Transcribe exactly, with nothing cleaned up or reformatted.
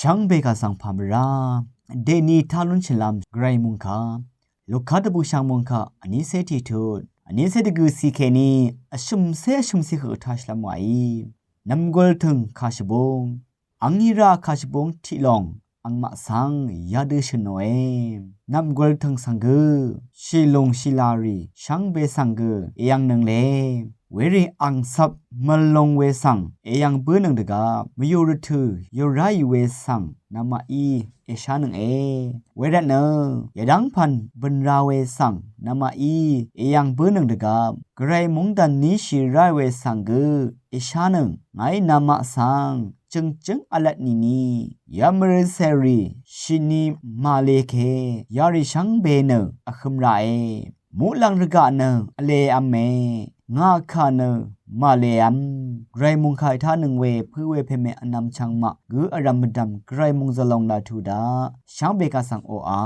Shvngbe kà svng pà mvrá dèní tá lúnshìlv́m gvray mungkà Luka dvbùshv̀ng mungkà vnícé tiqtut vnícé dvgø̀ cì kèní vshø̀mcé vshø̀mcì høq tashìlv́m wàí. Nv̀mgul tø̀ng kàshvbúng, angí rá kàshvbúng tiqlòng angmaq svng yadø shø̀n nòe. Nv̀mgul tø̀ng svng gø shìlùng shìlàrì shvngbe svng gø èyv̀ngnøng le. Werì ang cvp mvlung we svng èyv̀ng bǿnøng dvgvp mvyù rvtø̀ yvráì we svng namaqí èshánønge. Wervtnø yvdv́ngpv̀n bø̀nra we svng namaqí èyv̀ng bǿnøng dvgvp gvray mungdàn níshì ráì we svng gø èshánøng. Ngàí namaq svng jø̀ngjǿng v̄lvt nìni yamvrø cèrì shìni màleke yarì shvngbe nø vhøm ràe. Muqlàng rvgaq nø vlev̄me, ngà kà nø màlev̄m. Gvray mungkà ètánøng we pǿ we pème vnvm chvngmaq gǿ vrv̀m mvdv̀m gvray mungzvlong laq tuq daq shvngbe kà svng oqà.